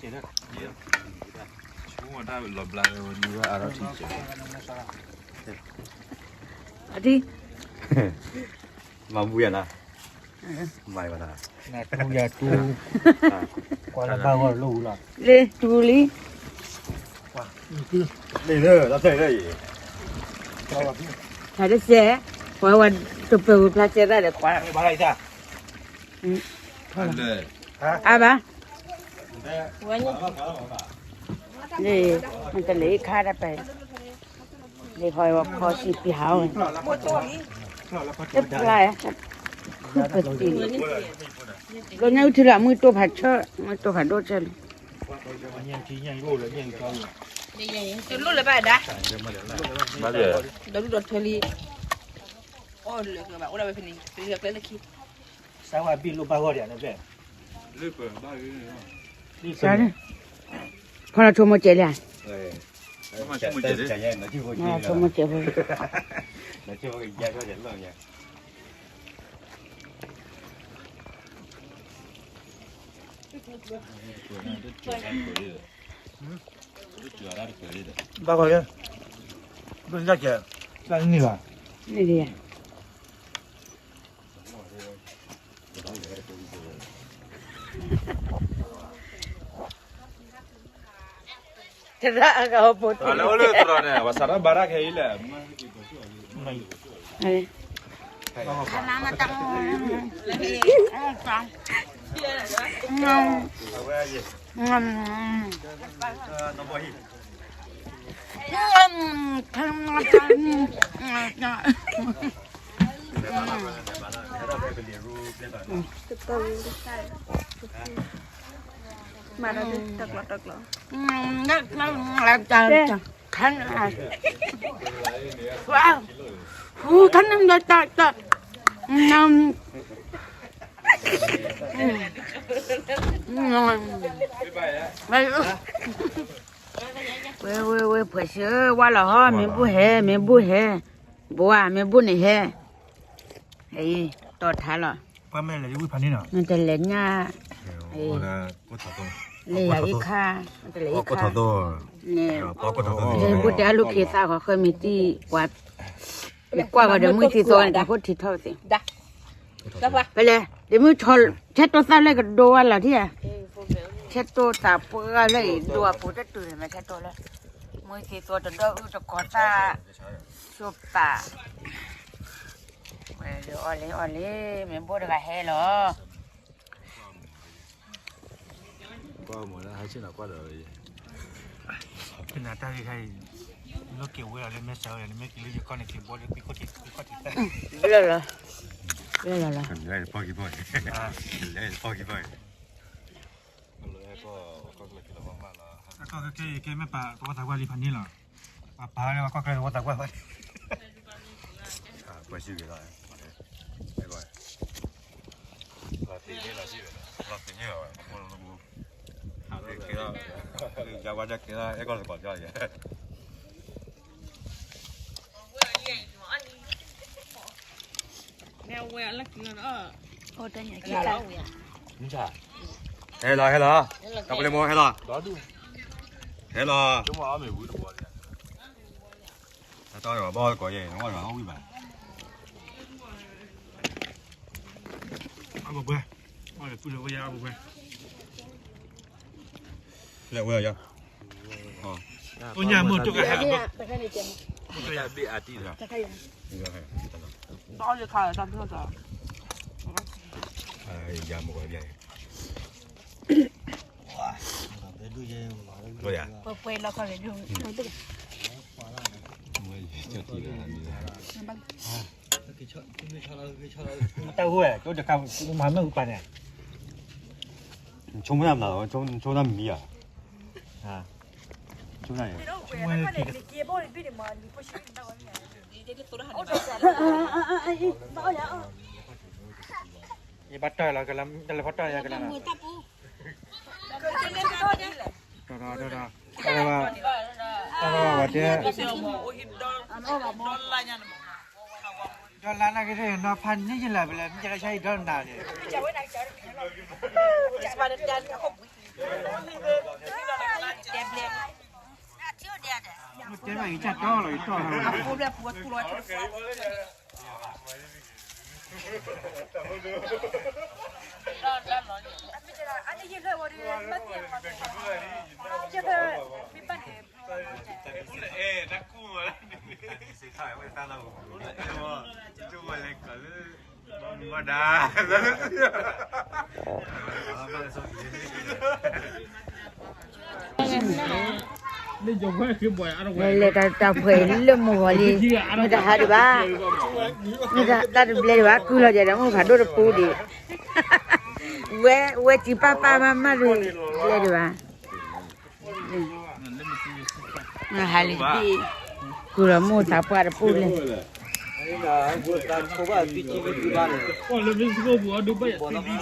ဆူဝဲတၢ်လီၤဘျါဝဲဝဲဒုးဝဲအါထီၣ်ထံကဲး, အထံ, မၤဘူယၤနၤ, မၤဘၣ်နၤ, တူယၤတူ, ကွၢ်လၢဘၣ်ဂီၢ်လၢဟူလီၤ, လ့တူလံ, လ့လၢ တၢ်တစဲး, ပှၤဝဲတပၢၤဝဲဖျါစဲသၣ်ဒီးကွၢ်, အါဘၣ်, ဝဲ, တလဲၤခါတပၢၤ, လ့ဟီဝဲဖီစံးပျါဝဲ, တပျါ, ပတံၤ, လၢညါအုထံလီၤ မုၢ်တိၢ်ဖးဆၢ, မုၢ်တိၢ်ဖးဒိၣ်ဆၢလံ, တလိၣ်လၢၤဘၣ်ဒၣ်, ဒီဒူၣ်ဒီထၢလံ, အီၣ်လၢၤကဘၣ် အိၣ်ဒၣ်ဝဲဖဲန့ၣ် တလံၤအကျဲလၢခံ, စါဝါဘံၣ်လိၣ်ဘၣ်ဂီၢ်ဒံးန့ၣ်ဖျဲၣ်, ဖီလီၤဆိကမိၣ်စဲးလံဧါ, ဆိကမိၣ်စဲးဖိ, ဘၣ်ဂီၢ်လၢ, ဘၣ်ကဲ, ဘၣ်န့ၢ်ဘၣ်, န့ၢ်ဒံးဧါ တရၣ်အဂၤဖိတလၢအိၣ်လၢသရီန့ၣ် ပှၤစးထီၣ်ဘါတၢ်ခဲအံၤလဲၣ်, မၤဒီးတကျီတကျီ, ခါနၢ်, ခါနၢ်, ဝဲဝဲဝဲ ဖှဲးဆှၢ ဝါလီၤဟီ မ့ၢ်ဘူၣ်ဟဲ မ့ၢ်ဘူၣ်ဟဲ, ဘိဧါ မ့ၢ်ဘူၣ်န့ၣ်ဟဲ, အံၤ တီၢ်ထါလီၤ, နတလဲၤညၣ်, လၢယၤအံၤခါ, နတလဲၤအံၤခါ, န့ၣ်, မ့ၢ်ဘူၣ်တဲအလူၤက့ၤသးဃီ ဃၢမံၤတံၢ်, ကွၢ်, မ့ၢ်ကွၢ်ဂီၤဒီးမုၢ်သံသိန့ၣ် တၢ်ဖိထံထီၣ်သ့ၣ် ဖဲလဲၣ်, ဒ်မုၢ်ဆဲးတိၢ်သၣ်လၢကဒိဝဲလီၤထံၣ်ဧါ, ဆဲးတိၢ်သးပှၢ်လၢအံၤဒိအပူၤတတုၤန့ၣ် မ့ၢ်ဆဲးတိၢ်လၢ, မုၢ်သံသိတဒီအုၣ်တကီၤသၣ်, ဆိပာ်, ဝဲအီၣ်လံအီၣ်လံ, မ့ၢ်ဘိၣ်တဂၤဟဲလီၤ. ကွၢ်မ့ၢ်လၢဟဲဆ့ၣ်နီၤကွၢ်ဒီး, ဖဲနတၢ်ဂ့ၢ်ခါအံၤ, လိၣ်က့ၤဝဲအီၤလၢမဲာ်ဆှးဝဲ နမ့ၢ်က့ၤလၢယကီၢ်န့ၣ် က့ၤဘီလၢကွံာ်ခိၣ်ထံး ကွံာ်ခိၣ်ထံးတၢ်, လၢလီၤလီၤ, လၢပီၢ်က့ၤပီၢ်, လၢပီၢ်က့ၤပီၢ်, အကီၢ်ခဲအံၤကဲမ့ၢ်ပာ်သဝီသးကွၢ်လံဖးန့ၣ်လီၤ, ပှၤပာ်လၢပှၤကီၢ်ခဲသဝီသးကွၢ်ဖးန့ၣ်, ပှၤစံၣ်ဂ့ၤလီၤ, လီၤသ့ၣ်န့ၣ်လီၤစံၣ်ဝဲ, လီၤသ့ၣ်န့ၣ်လီၤဝဲ, ကဲလီၤ, ယဝဲဒၣ်ကဲလီၤ အဲၣ်ကီၢ်သကိးကၠီယဲ, ဟဲလီၤ ဟဲလီၤ, တၢ်ပလ့မိၢ်ဟဲလီၤ, ဟဲလီၤ, တၢ်ဘီသကိးယဲ နဝဲဝံၤဘၣ်, အဘၣ်ဘှဲ, အဘၣ်ဘှဲ, လဲၤဝဲယၤ, အိၣ်ညၣ်မိၢ်တိၢ်ကဟဲလီၤ, ဘ့ၣ်အါတံၢ်လီၤ, ဘၣ်ခါ, ယၤမ့ၢ်ဝဲဘၣ်, ပှဲၤပှဲၤလီၤခီၣ်န့ၣ်ဒုး, တၢ်အိၣ်ဝဲ ကၠိတခါ မၤမ့ၢ်ဝံၤပာ်န့ၣ်, ဆိကမိၣ်တၢ်မနုၤလီၤ, ဆိကမိၣ်တၢ်မံၤဧါ, ဆိကမိၣ်တၢ်မံၤ, ယဘၣ်တၢ်လီၤကလၢ, တၢ်လၢဖီတၢ်ယၤကလၢ, တၢ်, တၢ်, တၢ်, တၢ်, တၢ်, တၢ်, တၢ်, ဒီလါနၤက့ၤနီၤဖးန့ၢ်ယလၢပလဲၤ မ့ၢ်ကလၢဆါအံၤဒီနၤန့ၣ်, တဲဘၣ်ယကစၢ်တီလီၤ ယတီၢ်လီၤ လဲၤတၢ်တၢ်ဖှဲးလၢမိၢ်ဂီၤလံ, မ့ၢ်တဟါဒံးဘၣ်, မ့ၢ်တၢ်တဘျဲဒံးဘၣ် ကုၢ်လီၤယၤဒီး မ့ၢ်ဖးဒိၣ်တပူၤဒံး, ဝဲ ဝဲစံးပၢ်ပၢ်မၤမၤဒံး တဘျဲဒံးဘၣ်, ဟါလံဒံး, ကုၢ်လီၤမိၢ်သးပှၢ်တပူၤလဲၣ်